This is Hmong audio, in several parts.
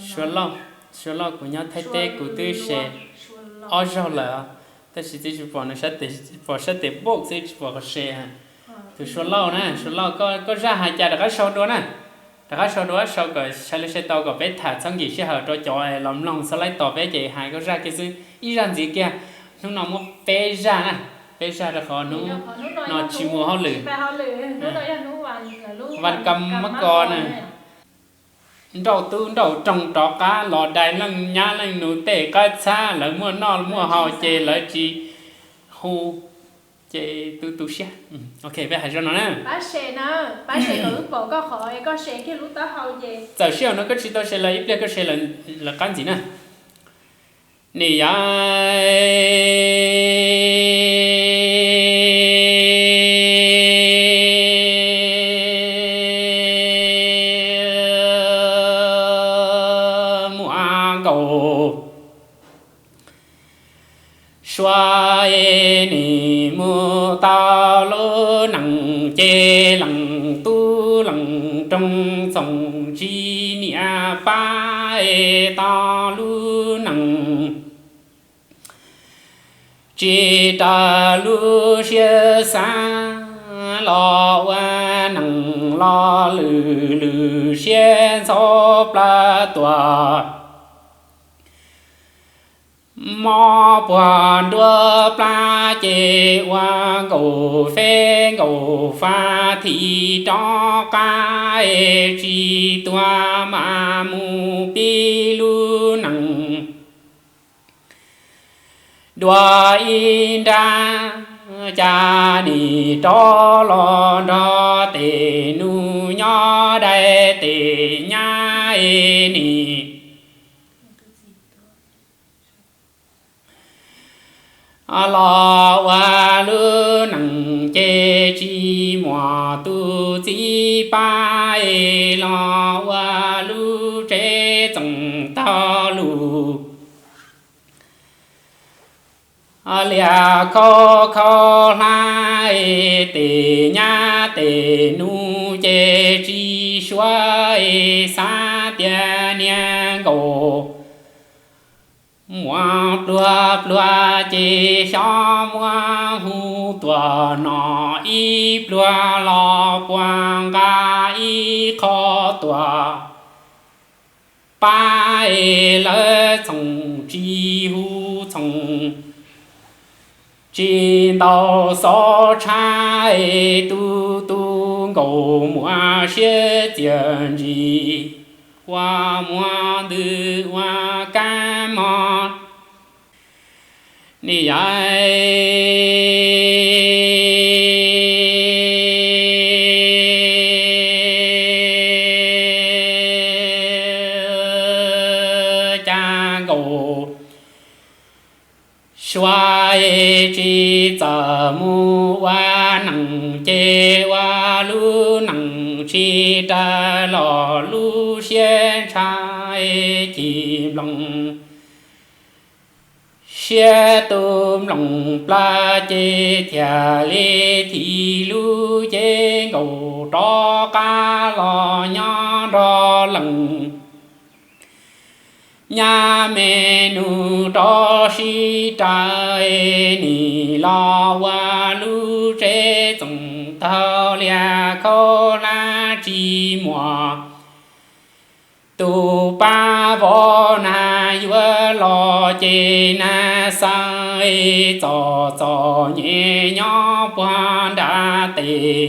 Suav Lauj, Suav Lauj, kuv nyob Thaib teb kuv twb se ob zaug lawm, tab sis twb tsis pom nws, pom sab tes box xwb tsis pom qhov se. Tus Suav Lauj na, Suav Lauj, koj zaj hais cas rov qab sau dua na, rov qab sau dua, sau kom sawv daws saib tau kom peb tham txhob nkim sij hawm rau cov los mloog txhob laib tos peb ces hais koj zaj kiag xwb, ib zaj ntxiv kiag. Hnub no muab peb zaj na, peb zaj rau qhov hnub no tsis mus hauj lwm. Vas Kam Mab Ko na. Nrauj tub nrauj roog rov qab los dai leej nyab leej nus tej qab txhab, lawv muaj noj muaj haus ces lawv tsis hu, ces tu tu siab. Ok, peb hais zaj no na. Txawm sij hawm no koj tsis tau se lawm, ib pliag koj se lawm qab ntxiv na. Nim yog muaj nkaus suav es nim mus tau lub neej ces leej tub leej roog txoos tsis niam pab es tau lub neej tsis raws lub siab xav los ua neej los lwm lwm siab ntxhov plab tuaj. Mob puag nruab plab ces ua nkaus feb nkaus fab thim rov qab es tsis tuag mas mus pib lub neej dua ib nrab. Cas nim rov los nrog tes nus nyob dai tes nyab es nim los ua lub neej ces tsis muaj tus txiv pab es los ua lub tsev txoos taug lus liam khov kho hlab es tes nyab tes nus ces tsis suav es xav tias niag nkaus muaj pluag pluag ces xyov muab hu tuaj no ib pluag los puag nqa ib qho tuaj pab es lawv txhoos tsis hu txhoos tsis ntaus xov tshab es tu tu nkaus muaj siab txias ntsis ua muab ntws ua kab mob. Nim yog cas nkaus suav es tsis txawm mus ua neej ces ua lub neej tsis raws los lub siab ntshai es cim nploos siab tu nploos plab ces thiaj li thim lub cev nkaus rov qab los nyob nrog leej nyab me nus rov sib raws es nim los ua lub tsev txoos taug liam khov hlab tsis muaj tus pab vov nag yuav los ces nag xav es txom txom nyem nyob puag nram tes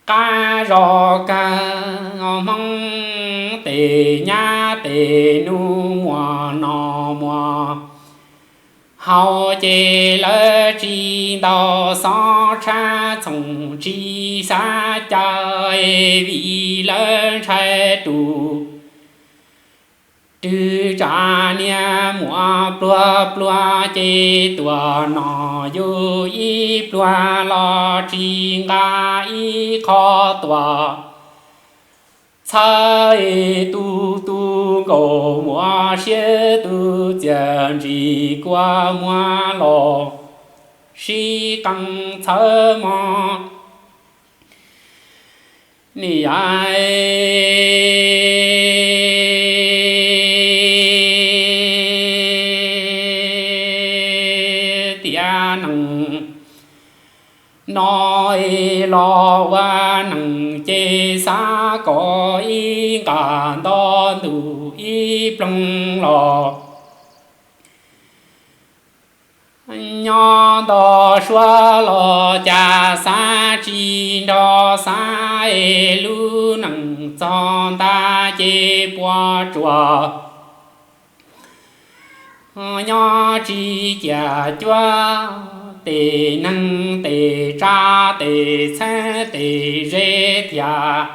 qab zos kawg. Hmoob tes nyab tes nus muaj noj muaj haus ces lawv tsis ntaus xov tshab txhoos tsis xav caw es vim lawv ntshai tus rwg tsam niag muaj pluag pluag ces tuaj noj yus ib pluag los tsis nqa ib qho tuaj txhawb es tu tu nkaus muaj siab tu txias ntsis kua muag los sib qee txhawb mog. Nim yog kom ib nqas nto ntuj ib ploog los. Nyob nto suab los cas xav tsis nrog xav es lub neej txog nta ces puas tsuaj. Nyob tsis ciaj cuab tes neeg tes tsav tes txheeb tes ze thiab.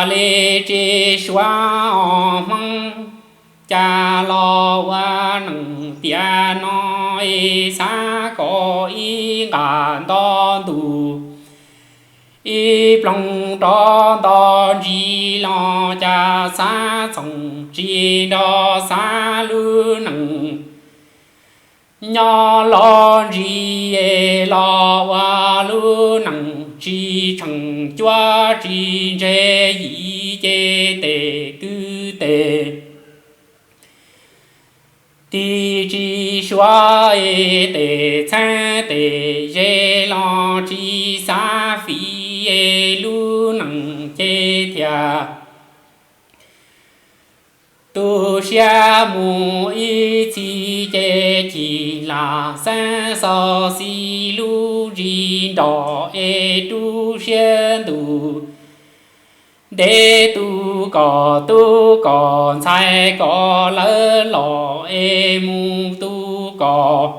Li tsis suav os Hmoob, cas los ua neej tiam no es xav kom ib nqas nto ntuj ib ploog rov nto ntsis los cas xav txhoov tsis nrog xav lub neej. Nyob los ntsis es los ua lub neej tsis tsheej cuab tsis ntse yim ces tes kwv tes tig tsis suav es tes txheeb tes ze los tsis xav fiv es lub neej ces thiaj tu siab mus ib txhis ces chim lam xeeb xo xis lub ntsis nrog es rub siab ntuj ntev tu kom tub kom ntxhais kom lawv los es mus tu kom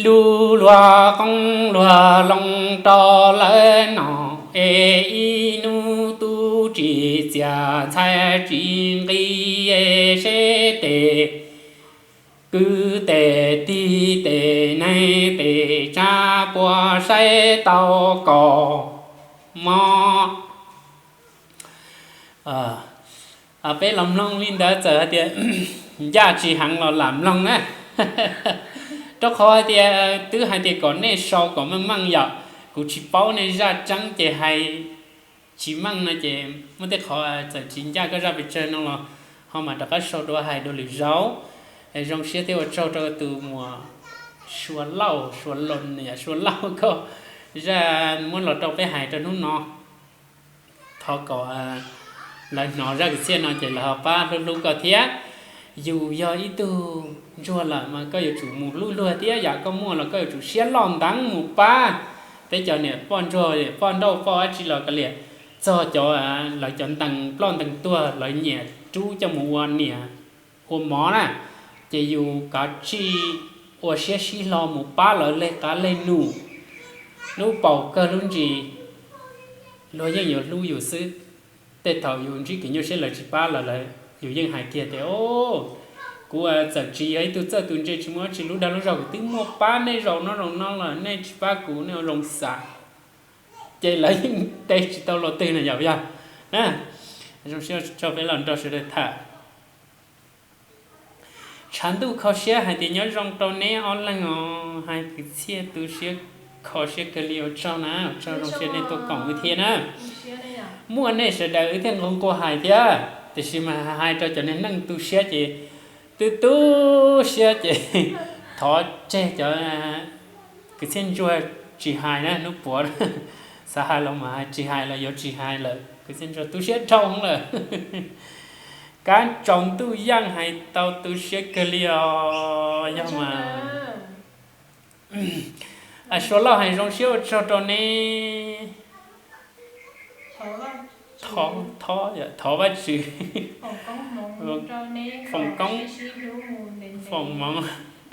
lub luag qoob luag loo rau lawv nom es ib hnub tub tsis txiaj ntxhais tsis nqi es seb tes kwv tes tig tes neeg tes tsav puas saib tau kom mob. Peb los mloog li ntawd txawm hais tias ncaj tsis heev los lam mloog na. Rau qhov hais tias twb hais tias kom nej sau kom meej meej yom, kuv tsis paub nej zaj tseeb ces hais tsis meej no ces muaj tej qhov txawm tsis ncaj koj zaj pes tsawg no los ho mam rov qab sau dua hais dua lwm zaus. Zoo siab thiab ua tsaug rau tus muam Sua Lauj, Sua Lauj, Sua Lauj koj zaj muab los rau peb hais rau hnub no. Thov kom lawv hnov zaj kwv txhiaj no ces lawv ho pab hlub hlub koj thiab. Yus yog ib tug ntsuag lawm mas koj yuav tsum mus hlub luag thiab, yam koj muaj los koj yuav tsum siab loj ntev mus pab. Peb cov niam poj ntsuag, poj nrauj, poj dab tsi los kav liam, txog cov lawv cov ntees ploj ntees tuag lawv nyiam rub coj mus ua niam ua mov na, ces yus kav tsij ua siab sib hlo mus pab lawv leg qab leg num. Lub paus kawg lub ntsis luag yeej yuav hlub yus xwb. Tej thaum yus ntsib kev nyuaj siab lawv tsis pab los lawv, yus yeej hais kiag tias, o, kuv txawm tsis yog ib tug txawj tus ntse tsis muaj dab tsi, lub dag lub zog kuv twb muaj pab nej zaum no zaum no lawm, nej tsis pab kuv nej ua zoo xav. Ces lawv yeej teb tsis tau los twg na yom, yog. Zoo siab tso peb los nrog sawv daws tham. Tshav ntuj kho siab hais tias nyob zoo rau neb ob leeg os, hais kwv txhiaj tu siab kho siab kawg li, ua tsaug na, ua tsaug zoo siab nej tuaj koom wb thiab na. Muaj nej sawv daws wb thiaj nquag nquag hais thiab, tiam sis mas hais rau cov neeg tu siab ces twb tu siab ces thov tseg cov kwv txhiaj ntsuag tsis hais na, hnub puav xav hais los mas hais, tsis hais los yuav tsis hais lawm, kwv txhiaj ntsuag tu siab dhau lawm. Kab tsaus ntuj yeej hais tau tu siab kawg li os, yog mas. Sua Lauj hais zoo siab ua tsaug rau neb. Thov, thov Vajtswv foom koob, foom hmoov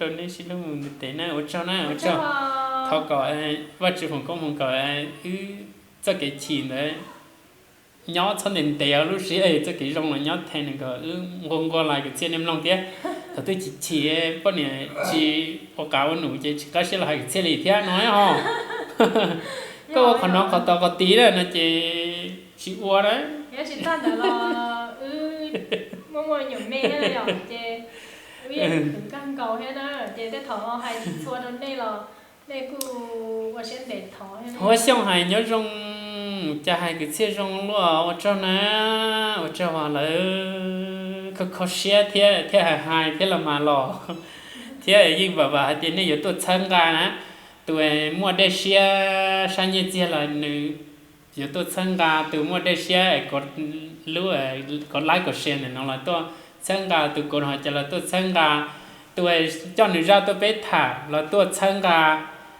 rau neb sib hlub mus ntev ntev na, ua tsaug na, ua tsaug. Thov kom Vajtswv foom koob hmoov kom wb txoj kev chim ntawd nyob txhob ntev ntev, lub siab txoj kev zoo los nyob theej nws kom wb nquag nquag los kwv txhiaj nej mloog thiab. Thaum twg chim chim poj niam tsis ua qav ua num ces tsis qab siab los hais kwv txhiaj li thiab no ho. Koj ua qhov no qhov tod qhov tid na no ces tsis ua na. Tsis tag ntawd los wb muaj muaj nyuam me thiab yom, ces wb yeej khwv kawg nkaus thiab na, ces tej thaum hais tsis txhua rau nej los nej kuj ua siab ntev thov thiab. Huab Xyooj hais nyob zoo, cas hais kwv txhiaj zoo luaj, ua tsaug na, ua tsaug uas lawv kho kho siab thiab thiaj hais hais thiab los mas los, thiab yeej vam vam hais tias nej yuav tuaj txhawb nqa na. Tus muaj dej siab sab nyiaj txiag los nws Yuav tuaj txhawb nqa tus muaj dej siab es kov like kov share ntawm no los tuaj txhawb nqa, tus kov hais cas los tuaj txhawb nqa, tus coj nws zaj tuaj peb tham los tuaj txhawb nqa.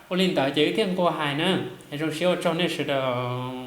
Ua li ntawd ces wb thiaj nquag hais na. Zoo siab ua tsaug nej sawv daws.